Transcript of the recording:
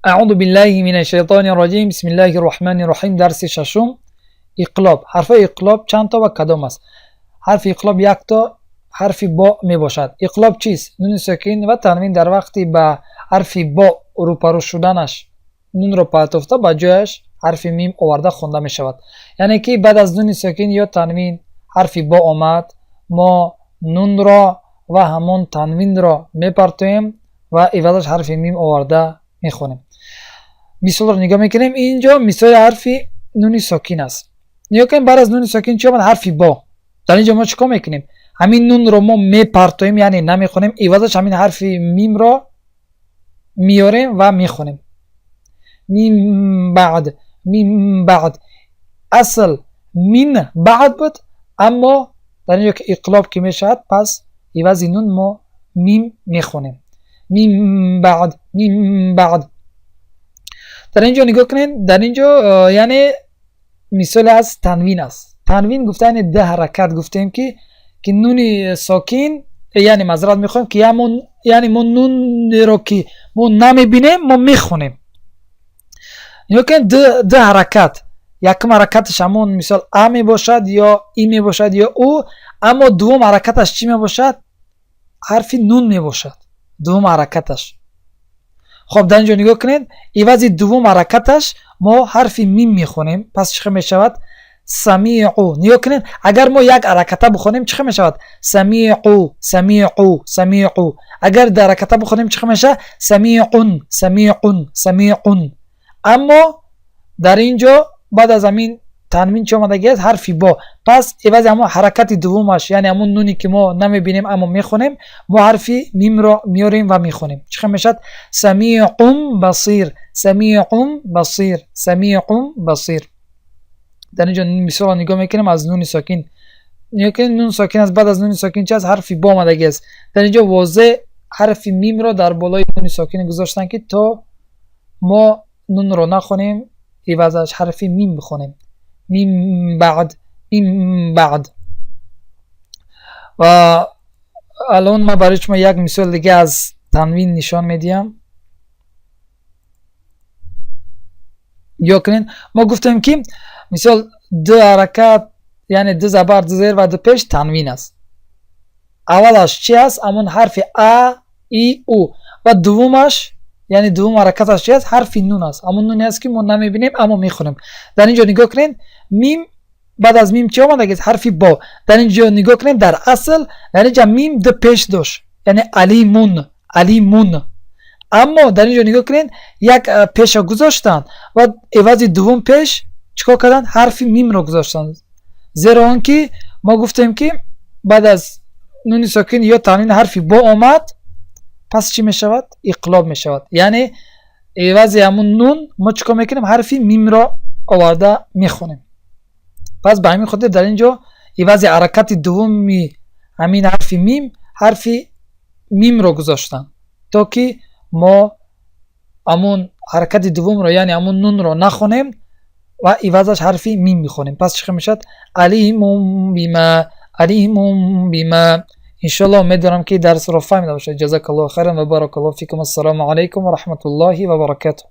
أعوذ بالله من الشیطان الرجیم. بسم الله الرحمن الرحیم. درس ششم، اقلاب. حرف اقلاب چند تا و کدام است؟ حرف اقلاب یک تا حرف با می باشد. اقلاب چیست؟ نون ساکن و تنوین در وقتی به حرف با روپرو شدنش نون را پرتافته به جایش حرف میم آورده خوانده می شود. یعنی که بعد از نون ساکن یا تنوین حرف با آمد، ما نون را و همان تنوین را میپرتویم و عوضش حرف میم آورده میخوانیم. مثال رو نگاه میکنیم. اینجا مثال حرف نون ساکن است. نگاه کنیم، بعد از نون ساکن چی آمد؟ حرف با. در اینجا ما چیکار میکنیم؟ همین نون رو ما میپرتویم، یعنی نمیخونیم، عوضش همین حرف میم رو میاریم و میخونیم. من بعد، من بعد. اصل من بعد بود، اما در اینجا که اقلاب که میشود، پس عوض نون ما میم میخونیم. من بعد، من بعد. در اینجا نگاه کنید، در اینجا یعنی مثال از تنوین است. تنوین گفتن ده حرکت گفتیم که نون ساکن، یعنی معذرت میخوایم که یعنی ما نون رو که ما نمیبینیم ما میخونیم. نگاه کنید، ده حرکت. یکم حرکتش همون مثال ا می باشد یا ای می باشد یا او، اما دوم حرکتش چی می باشد؟ حرف نون می باشد دوم حرکتش. خب، در اینجا نگاه کنید، عوض دوم حرکتش ما حرف میم میخونیم. پس چه میشود؟ سمیعو. نگاه کنید، اگر ما یک حرکت بخونیم چه میشود؟ سمیعو، سمیعو، سمیعو. اگر در حرکت بخونیم چه میشه؟ سمیعون، سمیعون، سمیعون. اما در اینجا بعد از همین تنوین چه آمدگی است؟ حرفی با. پس عوض همون حرکت دومش، یعنی همون نونی که ما نمیبینیم اما میخونیم، ما حرفی میم رو میاریم و میخونیم. چه میشد؟ سمیع بصیر، سمیع بصیر، سمیع بصیر. در اینجا مثال نگاه میکنیم از نون ساکن. نگاه کنیم، نون ساکن است. بعد از نون ساکن چه از حرف با آمدگی است. در اینجا واضح حرف میم رو در بالای نون ساکن گذاشتن که تا ما نون رو نخونیم، عوضش حرف میم بخونیم. من بعد، من بعد. و الان ما برای شما یک مثال دیگه از تنوین نشان میدیم. یا کنین، ما گفتیم که مثال دو حرکت، یعنی دو زبر، دو زیر و دو پیش تنوین است. اولش چی است؟ همون حرف ا، ای، او. و دومش، یعنی دوم حرکتش چی است؟ حرف نون است. همون نونی است که ما نمیبینیم اما میخونیم. در اینجا نگاه کنین، میم، بعد از میم چی آمده؟ حرف با. در اینجا نگاه کنین، در اصل در اینجا میم دو پیش داشت، یعنی علیمون، علیمون. اما در اینجا نگاه کنین، یک پیش گذاشتن و عوض دوم پیش چیکار کردن؟ حرف میم رو گذاشتن، زیرا آنکه ما گفتیم که بعد از نون ساکن یا تنوین حرف با آمد، پس چی میشود؟ اقلاب میشود. یعنی عوض همون نون ما چیکار میکنیم؟ حرف میم را آورده میخونیم. پس به همین خاطر در اینجا عوض حرکت دومی همین حرف میم، حرف میم رو گذاشتن تا که ما همون حرکت دوم رو، یعنی همون نون رو نخونیم و عوضش حرف میم میخونیم. پس چی میشد؟ علیم بما، علیم بما. انشالله امید دارم که درس رو فهمیده باشید. جزاک الله خیرا و بارک الله فیکم. السلام علیکم و رحمت الله و برکاته.